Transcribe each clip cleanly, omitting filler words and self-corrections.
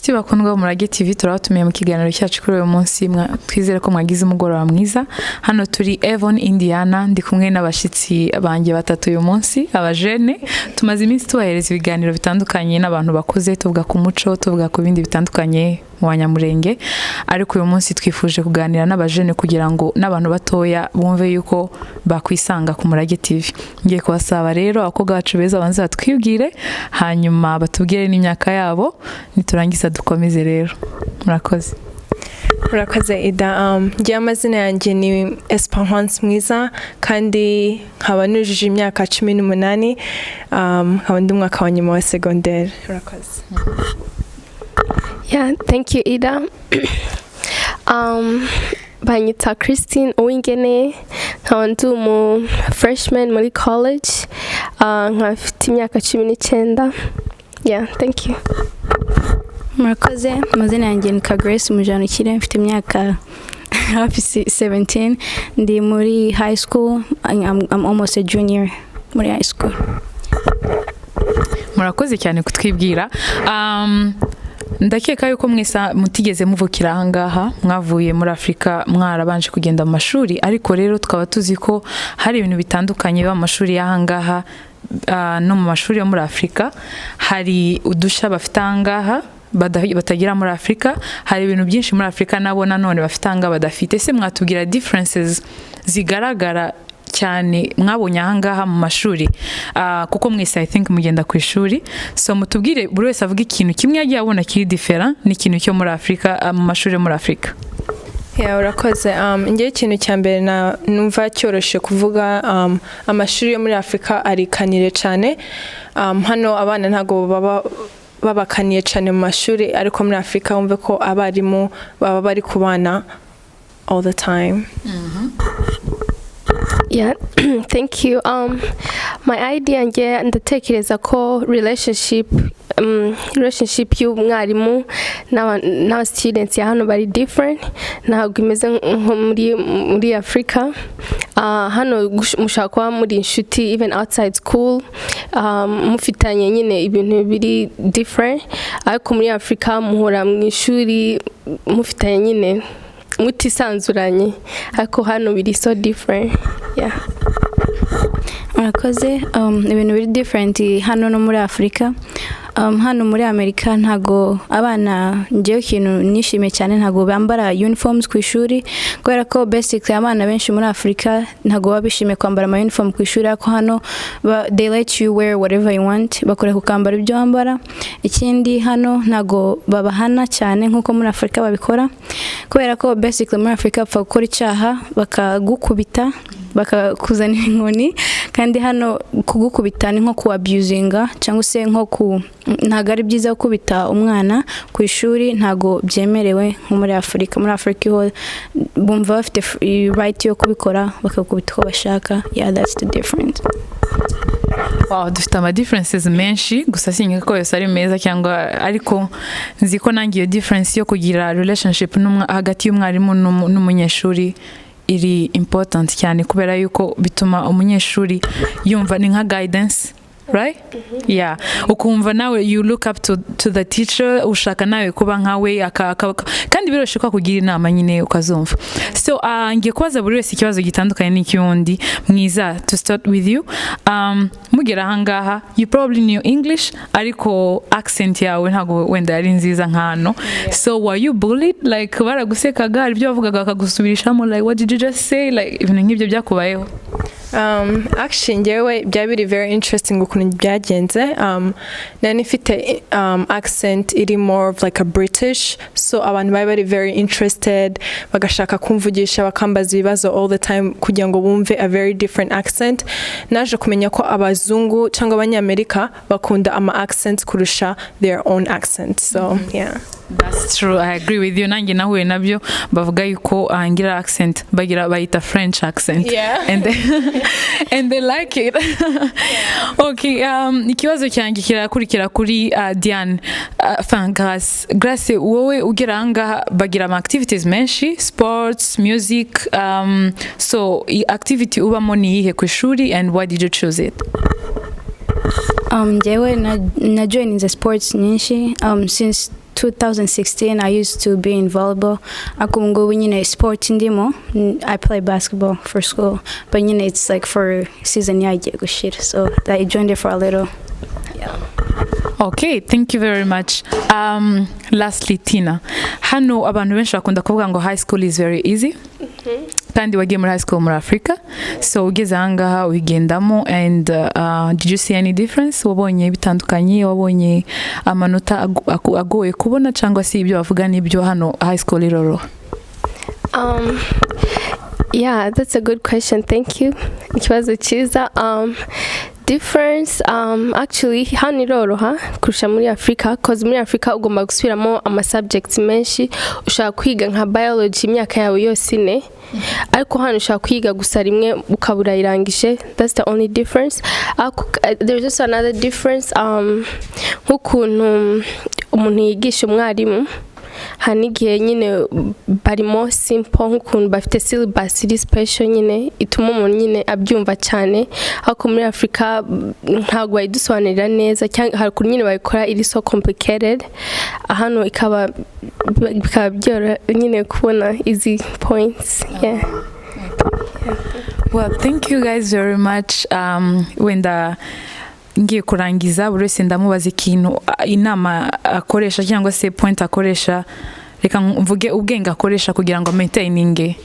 Inshuti bakundwa Umurage TV, turabatumiye mu kiganiro cyacu kuri uyu munsi. Twizere ko mwagize umugoroba mwiza. Hano turi Avon, Indiana. Ndi kumwe n'abashyitsi banjye batatu uyu munsi, abajene. Tumaze iminsi tubahereza ibiganiro bitandukanye n'abantu bakuze, tuvuga ku muco, tuvuga ku bindi bitandukanye mu Banyamurenge, ariko uyu munsi twifuje kuganira n'abajene kugira ngo n'abantu batoya bumve yuko bakwisanga ku Murage TV. Ngiye kubasaba rero abakobwa bacu beza banze batwibwire, hanyuma batubwire n'imyaka yabo, niturangiza dukomeze. Rero murakoze. Murakoze, Ida. Njyewe amazina yanjye ni Esperance Mwiza, kandi nkaba nujuje imyaka 18, nkaba ndi umwaka wa nyuma wa segonderi. Murakoze. Yeah, thank you, Ida. Banyita Christine Uwingene, nkaba ndi umu freshman muri college, nkaba mfite imyaka 19. Yeah, thank you. Murakoze. Amazina yanjye ni Kagrace Mujanukire, mfite imyaka hafi 17, ndi muri high school. I'm almost a junior muri high school. Murakoze cyane kutwibwira. Ndakeka yuko mwese mutigeze muvukira ahangaha, mwavuye muri Afurika, mwarabanje kugenda mu mashuri, ariko rero tukaba tuzi ko hari ibintu bitandukanye biba mu mashuri y'ahangaha no mu mashuri yo muri Afurika. Hari udushya bafite ahangaha batagira muri Afurika, hari ibintu byinshi muri Afurika nabo nanone bafite ahangaha badafite. Ese mwatubwira differences zigaragara cyane mwabonye ahangaha mu mashuri? Kuko mwese, I think, mugenda ku ishuri, so mutubwire, buri wese avuga ikintu kimwe yagiye abona kiri different n'ikintu cyo muri Afurika, mu mashuri yo muri Afurika. Yeah, urakoze. Njyewe ikintu cya mbere na numva cyoroshye kuvuga, amashuri yo muri Afurika arikanire cyane. Hano abana ntabwo baba babakaniye cyane mu mashuri, ariko muri Afurika wumve ko abarimu baba bari ku bana all the time. Yeah, thank you. My idea, nge ndatekereza ko relationship y'umwarimu n'aba students ya hano bari different, ntabwo imeze nko muri Africa. Hano mushobora kuba muri inshuti even outside school, mufitanye nyine ibintu biri different, ariko muri Africa muhora mu ishuri mufitanye nyine mutisanzuranye, ariko hano biri so different, yeah. Murakoze. Ibintu biri different hano no muri Afurika, hano muri Amerika ntago abana, njyewe ikintu nishimiye cyane, ntago bambara uniforms ku ishuri, kubera ko basically abana benshi muri Afurika ntago baba bishimiye kwambara ama uniform ku ishuri, ariko hano they let you wear whatever you want, bakureka ukambara ibyo wambara. Ikindi, hano ntago babahana cyane nkuko muri Afurika babikora, kubera ko basically muri Afurika bapfa gukora icyaha bakagukubita, bakakuzanira inkoni, kandi hano kugukubita ni nko ku abusinga cyangwa se nko ku, ntabwo ari byiza gukubita umwana ku ishuri, ntabwo byemerewe nko muri Afurika. Muri Afurika ho bumva bafite right yo kubikora, bakagukubita uko bashaka. Yeah, that's the difference. Wow, dufite ama differences menshi, gusa sinkeka ko yose ari meza cyangwa, ariko nzi ko nanjye iyo difference yo kugira relationship hagati y'umwarimu n'umunyeshuri iri important cyane, kubera yuko bituma umunyeshuri yumva ni nka guidance, right? Yeah, ukumva nawe you look up to the teacher, ushaka nawe kuba nkawe, kandi biroroshye ko akugira inama nyine ukazumva. So ngiye kubaza buri wese ikibazo gitandukanye n'icy'undi. Mwiza, to start with you, mugera ahangaha you probably knew English, ariko accent yawe ntabwo wenda yari nziza nka hano. So were you bullied? Like, baragusekaga? Hari ibyo bavugaga bakagusubirishamo, like, "What did you just say?" Like, ibintu nk'ibyo byakubayeho? Actually njyewe byaba biri very interesting ukuntu byagenze. Nari mfite accent iri more of like a British, so abantu bari bari very interested, bagashaka kumvugisha, bakambaza ibibazo all the time kugira ngo bumve a very different accent. Naje kumenya ko abazungu cyangwa abanyamerika bakunda ama accents kurusha their own accent, so yeah. That's true. I agree with you. Nanjye nahuye nabyo, bavuga yuko ngira accent bagira bayita French accent. And they like it. Okay, ikibazo cyanjye kirakurikira kuri Diane. Enfin, Grace. Grace, wowe ugera ahangaha bagira ama activities menshi, sports, music, so activity ubamo ni iyihe ku ishuri, and why did you choose it? Njyewe na joininze sports nyinshi since 2016 I used to be in volleyball, ariko ubu ngubu nyine sport ndimo, I play basketball for school, but nyine it's like for season yagiye gushira, so I joined it for a little. Okay, thank you very much. Lastly, Tina, hano abantu benshi bakunda kuvuga ngo high school is very easy, kandi wagiye muri high school muri Africa, so ugeze ahangaha uyigendamo, and did you see any difference? Wabonye bitandukanye? Wabonye amanota agoye kubona, cyangwa se ibyo bavuga n'ibyo, hano high school iroroha? Yeah, that's a good question. Thank you. Ikibazo cyiza. Difference, actually hano iroroha kurusha muri Afrika, 'cause muri Afrika ugomba gusubiramo ama subjects menshi. Ushobora kwiga nka biology imyaka yawe yose 4, ariko hano ushobora kwiga gusa rimwe ukaba urayirangije. That's the only difference. Ariko, there's also another difference, nk'ukuntu umuntu yigisha, umwarimu hari n'igihe nyine barimo simple, nk'ukuntu bafite syllabus iri special nyine ituma umuntu nyine abyumva cyane, ariko muri Afurika ntabwo bayidusobanurira neza, cyangwa hari ukuntu nyine babikora iri so complicated. Hano bikaba byoroha nyine kubona easy points, yeah. Well, thank you guys very much. Wenda ngiye kurangiza, buri wese ndamubaza ikintu, inama akoresha cyangwa se point akoresha, reka mvuge ubwenge akoresha kugira ngo maintaining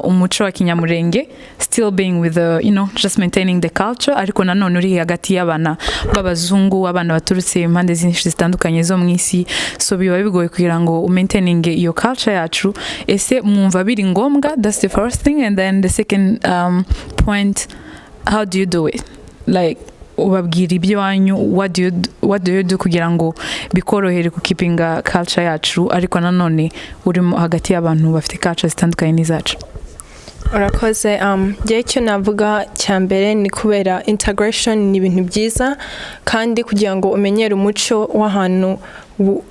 umuco wa Kinyamurenge, still being with the just maintaining the culture, ariko nanone uri hagati y'abana b'abazungu, abana baturutse impande zinshi zitandukanye zo mu isi, so biba bigoye kugira ngo maintaining iyo culture yacu. Ese mwumva biri ngombwa? That's the first thing, and then the second point, how do you do it? Like, ubabwira iby'iwanyu, what do you do kugira ngo bikorohere kukeepinga culture yacu, ariko nanone uri hagati y'abantu bafite culture zitandukanye n'izacu? Urakoze. Njyewe icyo navuga cya mbere ni kubera integration ni ibintu byiza, kandi kugira ngo umenyere umuco w'ahantu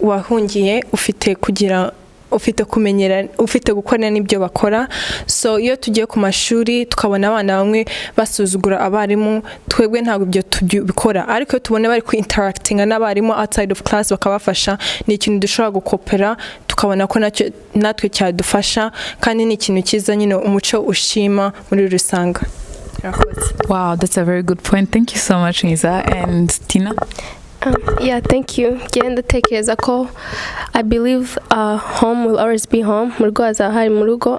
wahungiye, ufite kugira, ufite kumenyera, ufite gukora n'ibyo bakora. So iyo tugiye ku mashuri tukabona abana bamwe basuzugura abarimu, twebwe ntabwo ibyo tubikora, ariko iyo tubona bari ku interactinga n'abarimu outside of class bakabafasha, ni ikintu dushobora gukopera, tukabona ko nacyo natwe cyadufasha, kandi ni ikintu cyiza nyine umuco ushima muri rusange. Urakoze. Wow, that's a very good point. Thank you so much, Niza. And Tina? Yeah, thank you. Njye ndatekereza ko I believe home will always be home. Mu rugo hazaba hari mu rugo,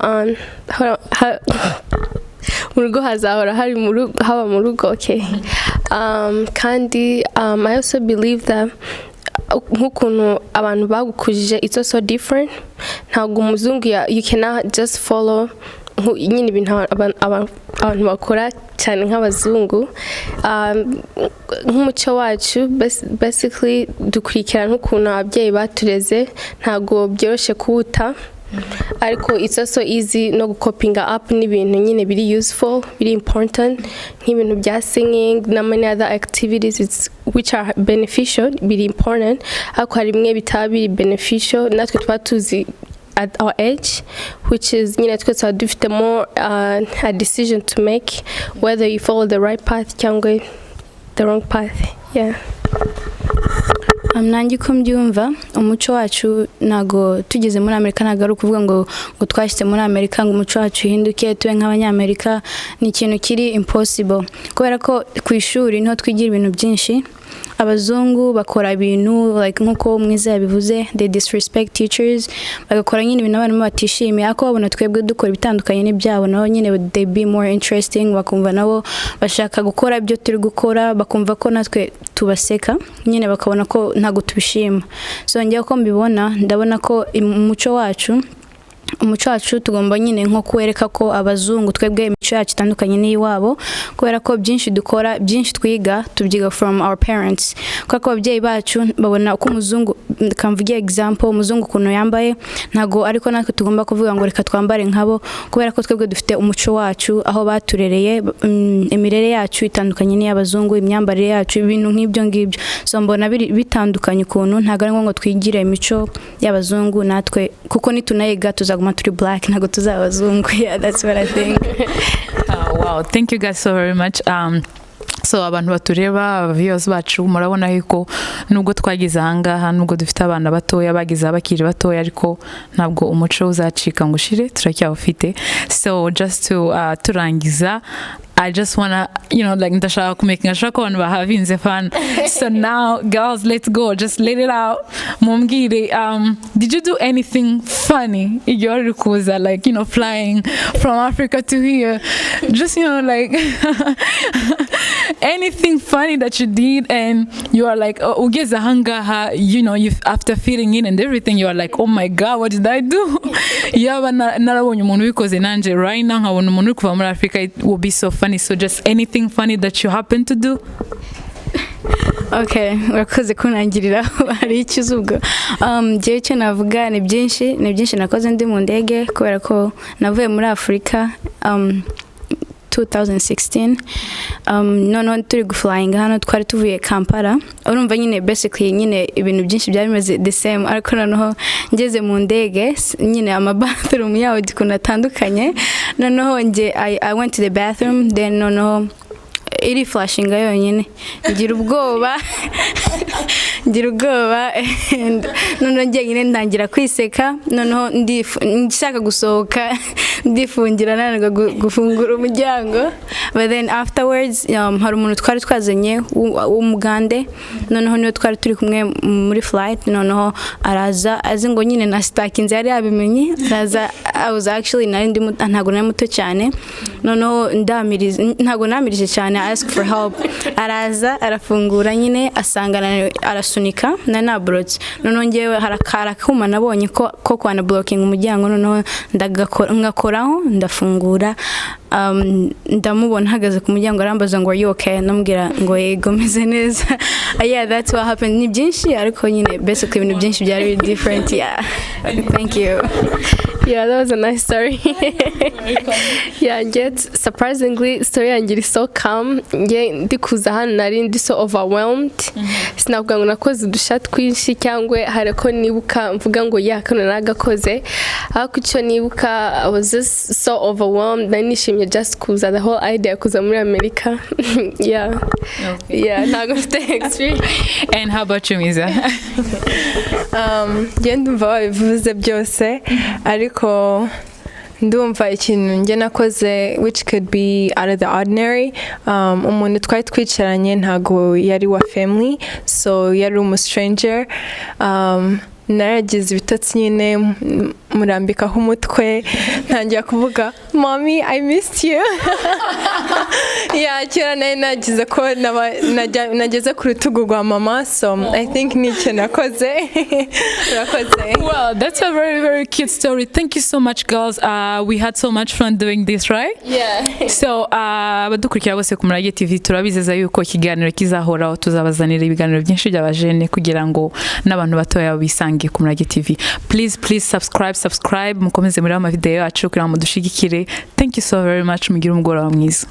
mu rugo hazahora hari mu rugo, haba mu rugo, okay. Kandi I also believe that nk'ukuntu abantu bagukujije, it's also different. Ntabwo umuzungu you cannot just follow nyine ibintu abantu bakora cyane nk'abazungu. Nk'umuco wacu, basically dukurikirana nk'ukuntu ababyeyi batureze. Ntabwo byoroshye kuwuta, ariko it's also easy no gucopinga up n'ibintu nyine biri useful, biri important, nk'ibintu bya singing na many other activities which are beneficial, biri important, ariko hari bimwe bitaba biri beneficial natwe tuba tuzi at our age, which is nyine twe tuba dufite more a decision to make, whether you follow the right path cyangwa the wrong path, yeah. Nanjye uko mbyumva, umuco wacu ntago tugeze muri Amerika, ntabwo ari ukuvuga ngo twashyize muri Amerika ngo umuco wacu uhinduke tube nk'Abanyamerika. Ni ikintu kiri impossible, kubera ko ku ishuri niho twigira ibintu byinshi. Abazungu bakora ibintu like nk'uko Mwiza yabivuze, they disrespect teachers, bagakora nyine ibintu abarimu batishimiye, ariko babona twebwe dukora ibitandukanye n'ibyabo, nabo nyine they be more interesting, bakumva nabo bashaka gukora ibyo turi gukora, bakumva ko natwe tubaseka nyine, bakabona ko ntabwo tubishima. So njyewe uko mbibona, ndabona ko umuco wacu tugomba nyine nko kuwereka ko abazungu twebwe imico yacu itandukanye n'iy'iwabo, kubera ko byinshi dukora, byinshi twiga, tubyiga from our parents, kubera ko ababyeyi bacu babona uko umuzungu, kamvuge example, umuzungu ukuntu yambaye, ntabwo ariko natwe tugomba kuvuga ngo reka twambare nkabo, kubera ko twebwe dufite umuco wacu aho baturereye. Imirere yacu itandukanye n'iy'abazungu, imyambarire yacu, ibintu nk'ibyo ngibyo. So mbona biri bitandukanye ukuntu, ntabwo ari ngombwa ngo twigire imico y'abazungu natwe, kuko nitunayiga tuzaguma turi black, ntabwo tuzaba abazungu. Yeah, that's what I think. Wow, thank you guys so very much. So abantu batureba, viewers bacu, murabona yuko nubwo twageze ahangaha, nubwo dufite abana batoya bageze bakiri batoya, ariko ntabwo umuco uzacika ngo ushire, turacyawufite. So just to turangiza, I just wanna, like, ndashaka kumakinga sure ko abantu bahavinze fun. So now, girls, let's go. Just let it out. Mumbwire, did you do anything funny igihe wari uri kuza, like, flying from Africa to here? Just, like, anything funny that you did and you are like, oh, ugeze ahangaha, you after feeling in and everything, you are like, "Oh my God, what did I do?" Yaba narabonye umuntu ubikoze nanje right now, nkabona umuntu uri kuva muri Africa, it will be so funny. So just anything funny that you happen to do? Okay, urakoze kunangirira. Hari icyo uzi ubwo. Njyewe icyo navuga ni byinshi, ni byinshi nakoze ndi mu ndege, kubera ko navuye muri Afurika 2016. Noneho turi guflyinga hano, twari tuvuye Kampala. Urumva nyine, basically nyine ibintu byinshi byari bimeze the same, ariko noneho ngeze mu ndege, nyine ama bathroom yaho ukuntu atandukanye. Noneho nge I went to the bathroom, then noneho iri flushinga yonyine, ngira ubwoba, ngira ubwoba, and noneho njyenyine ntangira kwiseka. Noneho nshaka gusohoka, ndifungira, nanirwa gufungura umuryango. But then afterwards, hari umuntu twari twazanye w'umugande, noneho niwe twari turi kumwe muri flight. Noneho araza azi ngo nyine na sitakinze, yari yabimenye, araza. I was actually nari ndi ntabwo nari muto cyane. Noneho ndamiriza, ntabwo namirije cyane, I ask for help, araza arafungura nyine, asanga arasunika nari naborotse. Noneho ngewe hari akuma nabonye ko kwana blocking umuryango, noneho ndagakora, ngakoraho, ndafungura. Ndamubona ahagaze ku muryango, arambaza ngo "Are you okay?" Ndamubwira ngo "Yego, meze neza." Yeah, that's what happened. Ni byinshi, ariko nyine basically ibintu byinshi byari biri different. Yeah, thank you. Yeah, that was a nice story. Yeah, get surprisingly, story yanjye iri so calm. Nge ndi kuza hano nari ndi so overwhelmed. Sinavuga ngo nakoze udushya twinshi cyangwa hari ko nibuka mvuga ngo ya kano nagakoze. Ariko icyo nibuka, I was just so overwhelmed. Nari nishimye just kuza, the whole idea kuza muri Amerika. Yeah, ntabwo mfite experience. And how about you, Miza? Njye ndumva babivuze byose, ariko ndumva ikintu njye nakoze which could be out of the ordinary, umuntu twari twicaranye ntago yari wa family, so yari umu stranger. Naragize ibitotsi nyine, murambikaho umutwe, ntangira kuvuga "Mommy, I missed you." Yeah, kera nari nagize ko nageze ku rutugu rwa mama, so I think ni icyo nakoze. Urakoze. Well, that's a very, very cute story. Thank you so much, girls. We had so much fun doing this, right? Yeah. So, abadukurikira bose ku Murage TV, turabizeza yuko ikiganiro kizahoraho, tuzabazanira ibiganiro byinshi by'abajene kugira ngo n'abantu batoya bisange ku Murage TV. Please, please subscribe, subscribe, mukomeze muri amavideo yacu kugira ngo mudushigikire. Thank you so very much. Mugire umugoroba mwiza.